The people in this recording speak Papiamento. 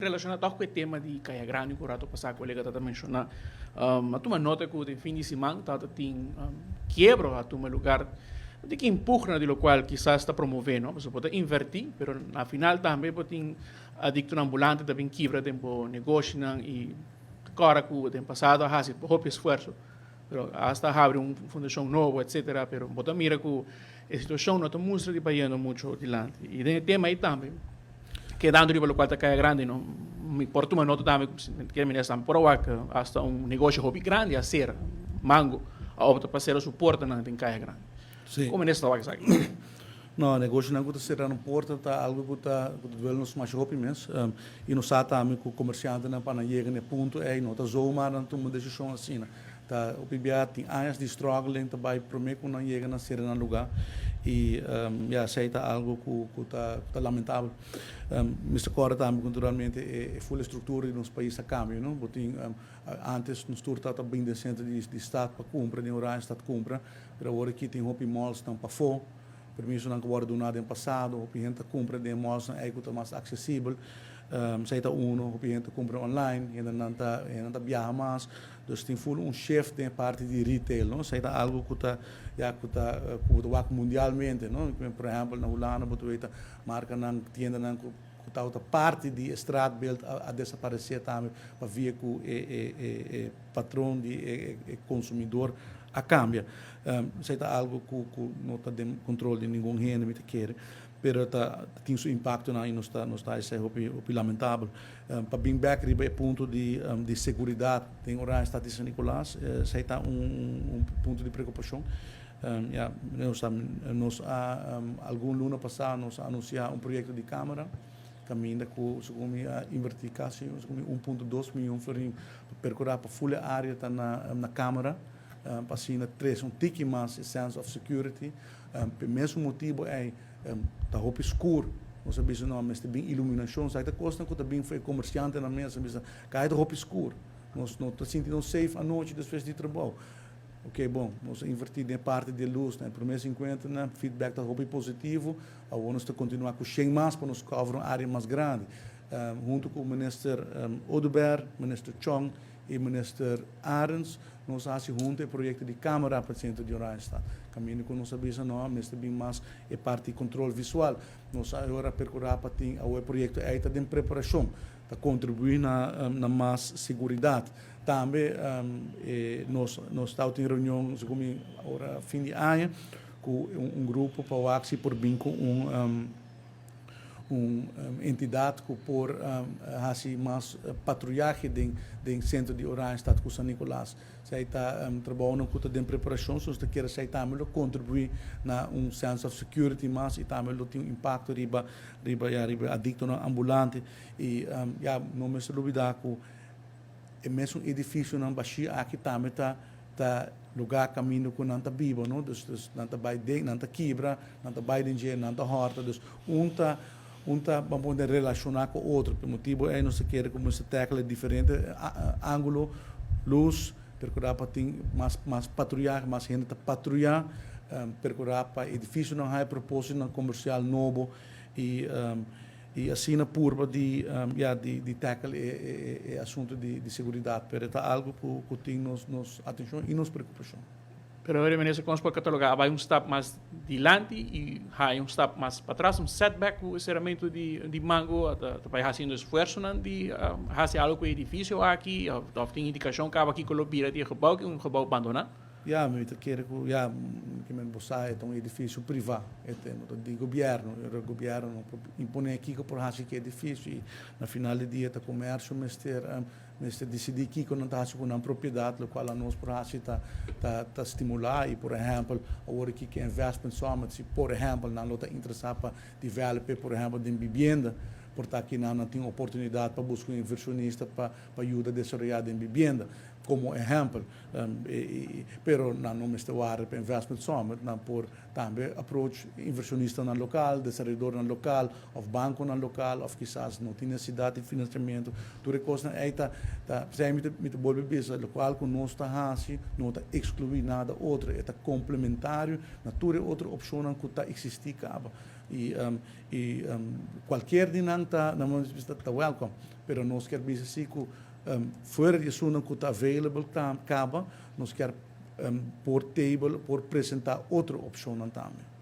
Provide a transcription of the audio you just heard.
Relaciona toch cu e tema di Caya Grandi cu rato pasa colega tata menciona. A tuma nota cu den fin di siman tata tin kiebro a tuma lugar di ki impugna di locual kisas ta promove, no? Pasobra bo ta inverti pero na final tambe bo tin adictonan ambulante ta bin kibra den bo negoshinan y cora cu den pasado a haci hopi esfuerzo pero hasta a habri un fundacion nobo etcetera pero bo ta mira cu e situacion no ta mustra di bayendo mucho dilanti y den e tema ey tambe kedando riba locual ta Caya Grandi no mi por tuma nota tambe kier mira esnan por a wak hasta un negoshi hopi grandi a sera Mango a opta pa sera su portanan den Caya Grandi. Como minister ta wak esaki? No, negoshinan ku ta sera nan porta ta algu ku ta ku ta duel nos masha hopi mes. I nos sa tambe ku komersiantenan pa nan yega na e punto ei no ta zomaar nan tuma un desishon asina. Ta hopi bia tin añas di struggling ta bai prome ku nan yega na sera nan luga i ya esei ta algu ku ku ta ku ta lamentabel. Mester kòrda tambe ku naturalmente e ful estruktura di nos pais a kambia no. Bo tin antes nos tur tabata bin den sentro di di stat pa kumpra den Oranjestad kumpra pero awor aki tin hopi malls nan pafó. Permisonan ku wòrdu duná den pasado, hopi hende ta kumpra den e malls nan ei ku ta mas aksesibel. Esei ta uno, hopi hende ta kumpra online, hendenan ta hendenan ta biaha mas. Dus tin ful un shift den e parti di retail, no. Esei ta algu ku ta ya ku ta ku bo ta wak mundialmente, no. Por ehèmpel na Hulanda bo ta weta markanan, tiendanan ku ku tabata parti di e straatbeeld a a desaparesé tambe pabia ku e e e patron di e e konsumidor a kambia. Esei ta algu ku ku no ta den kontrol di ningun hende mi ta kere, pero ta tin su impaktonan i nos ta nos ta esei hopi hopi lamentabel. Pa bin bek riba e punto di di seguridat den Oranjestad di San Nicolas, esei ta un un punto di preokupashon. Ya nos a nos a algun luna pasá nos a anunsiá un proyekto di kamera kaminda ku segun mi a invertí kasi segun mi 1.2 mion florin pa perkurá pa ful e área ta na na kamera. Pa asina trese un tiki mas e sense of security. P'e mesun motibu ei ta hopi skur. Nos a bisa no mester bin iluminashon. Sa ta kosnan ku ta bin for e komersiantenan mes a bisa kai ta hopi skur. Nos no ta sinti nos safe anochi despues di trabou. Oke bon, nos a inverti den e parti di e lus na e prome sinkuentanan, feedback ta hopi positivo. Awor nos ta kontinuá ku shen mas pa nos cover un área mas grandi. Huntu ku Minister Oduber, Minister Chong i Minister Arends nos a hasi hunto e proyekto di kamera pa sentro di Oranjestad. Kaminda ku nos a bisa no mester bin mas e parti kontrol visual. Nos a ora perkurá pa tin awor e proyekto ei ta den preparashon, ta kontribuí na na mas seguridat. Tambe e nos nos tabatin reunion segun mi ora fin di aña ku un grupo pa wak si por bin ku un un entidat ku por hasi mas patruyahe den den sentro di Oranjestad ku San Nicolas. Esei ta trabounan ku ta den preparashon, so nos ta kere esei tambe lo kontribuí na un sense of security mas i tambe lo tin un impakto riba riba ya riba e adiktonan ambulante. I ya no mester lubida ku e mesun edifisionan bashí aki tambe ta ta lugá kaminda ku nan ta biba, no? Dus, dus nan ta bai den, nan ta kibra, nan ta bai den dje, nan ta hòrta. Dus un ta, un ta, ban pone, relashoná ku otro. P'e motibu ei nos ta kere ku mester tackle e diferente ángulo, lus, perkurá pa tin mas, mas patruyahe, mas hende ta patruyá, perkurá pa edifisionan haña propósitonan komersial nobo i I asina purba di, ya, di, di tackle e, e, e asunto di, di seguridad, pero e ta algo cu, cu tin nos, nos atencion y nos preocupacion. Pero hoy minister con nos por cataloga a bay un stap mas dilanti y hay un stap mas patras, un setback cu e ceramento di, di Mango, ta, ta bay haciendo esfuerzonan di haci algo cu e edificio aki, of, of tin indicacion caba kico lo bira di e gebouw, ki un gebouw bandona? Ya, mi ta kere ku ya, ke men bo sa e ta un edifisio privá, e ta no ta di gobièrnu, e gobièrnu no por imponé kiko por hasi ku e edifisio i na final di dia ta komersio mester mester disidí kiko nan ta hasi ku nan propiedat, lokual anos por hasi ta ta ta stimulá i por ehèmpel awor aki ku Investment Summit si por ehèmpel nan lo ta interesá pa develop'é por ehèmpel den bibienda por ta aki nan nan tin oportunidat pa buska un invershonista pa pa yuda desaroyá den bibienda komo ehèmpel. Pero nan no mester warda pa Investment Summit, nan por tambe approach inversionistanan lokal, desaroyadornan lokal of bankonan lokal of kisas no tin nesesidat di finansiamentu. Tur e kosnan ei ta, ta, p'esei mi ta, mi ta bolbe bisa lokual ku nos ta hasi no ta ekskluí nada otro, e ta komplementario na tur e otro opshonnan ku ta eksistí kaba. I kualke di nan ta welcome, pero nos kier bisa si ku fuera di esun ku ta available ta kaba, nos kier por table, por presentá otro opshon tambe.